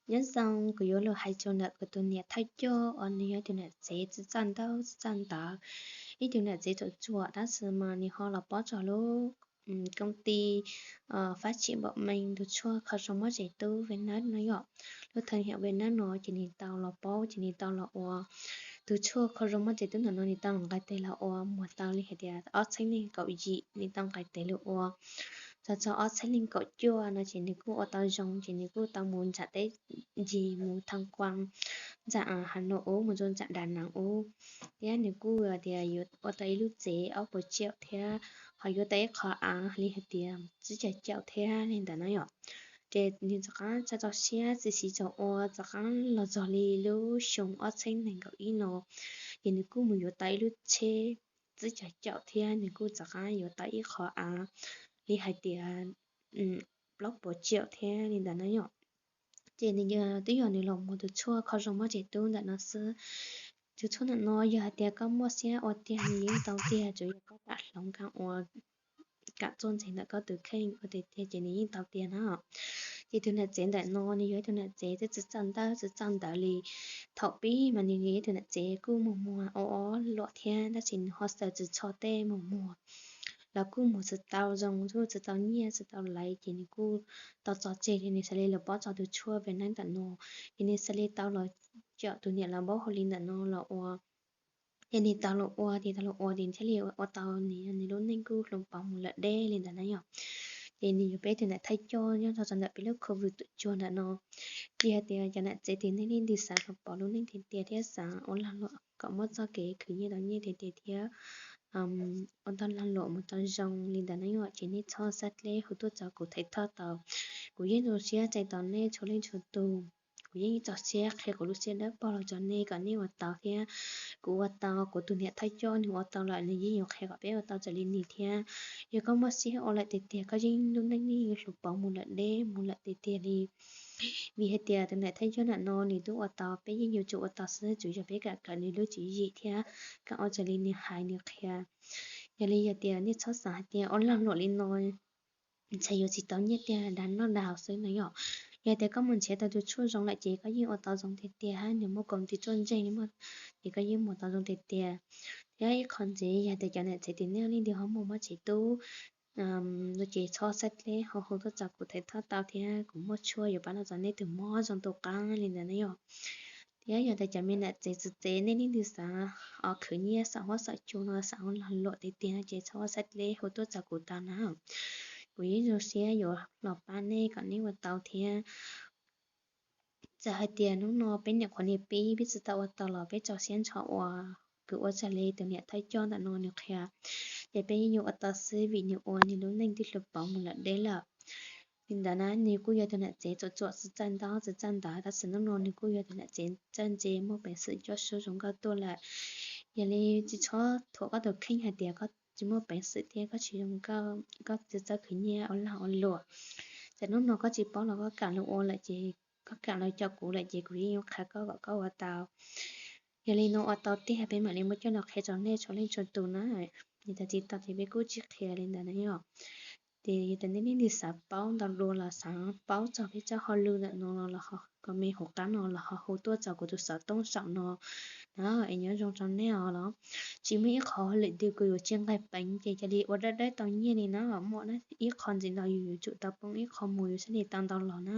Nyob zoo, kuv yuav lug hais txug ntawm kuv tus niam thawj coj uas nws yog ib tug niam tsev txawj txawj ntaub txawj txawj ntawv, ib tug niam tsev txawj txawj ntawv, tab sis mas nws ho los paub txog lub koob tij fab tsim npaum meej tus tshuaj kho zoo mob tsev tub Vietnam no yom. Lub thawj hwm Vietnam no ces nws tau los paub ces nws tau los ua tus tshuaj kho zoo mob tsev tub ntawm no nws tau nqis tes los ua muag tau li hais tias ob txhiab leej kaum yim nws tau nqis tes los ua txog txog ob txhiab leej kaum cuaj no ces nws kuj ua tau zoo ces nws kuj tau mus ntsam teb ncig mus tham kuas ntsam Hà Nội ub mus rau ntsam Đà Nẵng ub, thiab nws kuj tias yuav ua tau ib lub tsev ob puas triệu thiab ho yuav tau ib qho av li hais tias tsib caug triệu thiab li ntawd no yom. Ces nws rov qaab tsa tau siab txiav txim txog ua rov qaab los txog li lub xyoo ob txhiab nees nkaum ib no, ces nws kuj mus yuav tau ib lub tsheb tsib caug triệu thiab nws kuj rov qaab yuav tau ib qho av li hais tias plaub puas triệu thiab li ntawd no yom. Ces nws twb yog nws los muag tus tshuaj kho zoo mob tsev tub ntawm no xwb. Tus tshuaj ntawm no yog hais tias koj muaj siab ua tiag nws yeej tau tiag, tsuas yog koj kam hloov kam ua, kam txuag ntseeg ntawm koj tus kheej ua tiag tiag ces nws yeej tau tiag na. Ces tus niam tsev ntawm no nws yog ib tug niam tsev txawj txawj ntaub txawj txawj ntawv li. Thaum pib mas nws yog ib tug niam tsev kuj muag muag ob ob luam thiab tab sis nws ho xaws tsis txog tej muag muag los kuj muag tsis tau zoo, kuj tsis tau nyiaj tsis tau laiv ces nws kuj tau tso tseg li. Nws xav li los paub txog tus tshuaj Vietnam ntawm no, ces nws xav li tau los caum tus niam laus npaub hauv li ntawm no los ua. Ces nws tau los ua, ces tau los ua ces thiaj li ua tau nws, nws lub neej kuj hloov pauv mus lawm deb li ntawd na yom. Ces nws yog peb tus niam thawj coj nyob rau ntawm peb lub COVID kaum cuaj ntawm no. Ces hais tias cov niam tsev twg nej leej twg xav kom pom lub neej tiag tiag thiab xav ua lag luam kom muaj txoj kev khwv nyiaj tau nyiaj tiag tiag thiab ua tau lag luam mus tau zoo li ntawd na yom, ces nej txhob xav dleb hu tuaj txog kuv Thaiv Thoj tau. Kuv yeej zoo siab txais tos nej txhua leej txhua tus. Kuv yeej txaus siab qhia kuv lub siab dawb paug los rau nej kom nej ua tau thiab. Kuv ua tau, kuv tus niam thawj coj nws ua tau lawm nws yeej yuav qhia kom peb ua tau raws li nws thiab. Yog koj muaj siab ua lawm tiag tiag koj yeej lub neej yeej yuav hloov pauv mus lawm deb mus lawm tiag tiag li. Vim hais tias tus niam thawj coj ntawm no nws twb ua tau, peb yeej yuav tsum ua tau xwb, tsuas yog peb kam kawm nws lub tswv yim thiab kam ua raws li nws hais nws qhia. Yog li yog tias nej txhob xav hais tias ua lag luam li no ntshe yuav tsis tau nyiaj tiag, dag noj dag haus xwb no yom. Yog tias koj mus nrhiav tau tus tshuaj zoo lawm ces koj yeej ua tau zoo tiag tiag, nws muaj koom tis tsuaj ntseeg, ces koj yeej muag tau zoo tiag tiag. Thiab ib qho ntxiv yog tias cov niam tsev twg nej leej twg ho muaj mob tsev tub no ces txhob xav dleb, ho hu tuaj txog kuv Thaiv Thoj tau thiab kuv muaj tshuaj yuav pab los txog nej tus mob zoo tu qab li ntawd na yom. Thiab yog tias cov me niam tsev txawv txev nej leej twg xav khwv nyiaj xav huab xav cua no xav ua lag luam tiag tiag no ces txhob xav dleb hu tuaj txog kuv tau na. Kuv yeej zoo siab yuav los pab nej kom nej ua tau thiab. Txawm hais tias hnub no peb nyuam qhuav niaj pib peb tsis tau ua tau los peb txaus siab ntso ua, kuv ua raws li tus niam thawj coj ntawm no nws qhia, ces peb yeej yuav ua tau xwb vim nws ua nws lub neej twb hloov pauv mus lawm deb lawm. Li ntawd na nws kuj yog tus niam tsev txawj txawj txawj ntaub txawj txawj ntawv, tab sis hnub no nws kuj yog tus niam tsev txawj ntse muaj peev xwm coj suab zoo nkauj tuaj lawm. Yog li tsis txhob thuam koj tus kheej hais tias koj tsis muaj peev xwm thiab koj tsis zoo nkauj, koj tsis txawj khwv nyiaj ua lag ua luam. Txawm hnub no koj tsis paub los koj kam los ua lawm ces koj kam los caum kuv lawm ces kuv yeej yuav qhia koj kom koj ua tau. Yog li no ua tau tiag peb mam li muab coj los qhia rau nej txhua leej txhua tus na. Yog tias tsis tau ces peb kuj tsis qhia li ntawd na yom. Ces yog tias nej leej twg xav paub ntau dua los xav paub txog peb txoj hauj lwm ntawm no los comment hauv qab no los ho hu tuaj txog kuv tus xov tooj saum no na. Es nyob zoo rau nej os los. Tsis muaj ib qho hauj lwm twg kuv yuav tsis nqaij peev ces cia li ua dawb dawb tau nyiaj li na. Muaj ib qho ntxiv ntawd yus yuav tsum tau poob ib qho mus yus thiaj li tau ntau los na.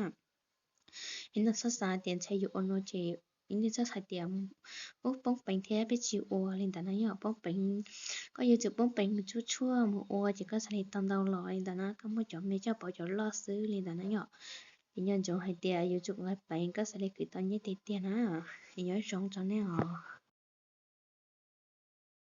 Es nej txhob xav tias ntshe yus ua no ces nej txhob hais tias ub poob peev thiab peb tsis ua li ntawd na yom. Poob peev, koj yuav tsum poob peev mus tsub tshuaj mus ua ces koj thiaj li tau ntau los li ntawd na. Koj muaj cov me coj pauv cov loj xwb li ntawd na yom. Es nco ntsoov hais tias yuav tsum nqaij peev koj thiaj li khwv tau nyiaj tiag tiag na. Es nyob zoo rau nej os.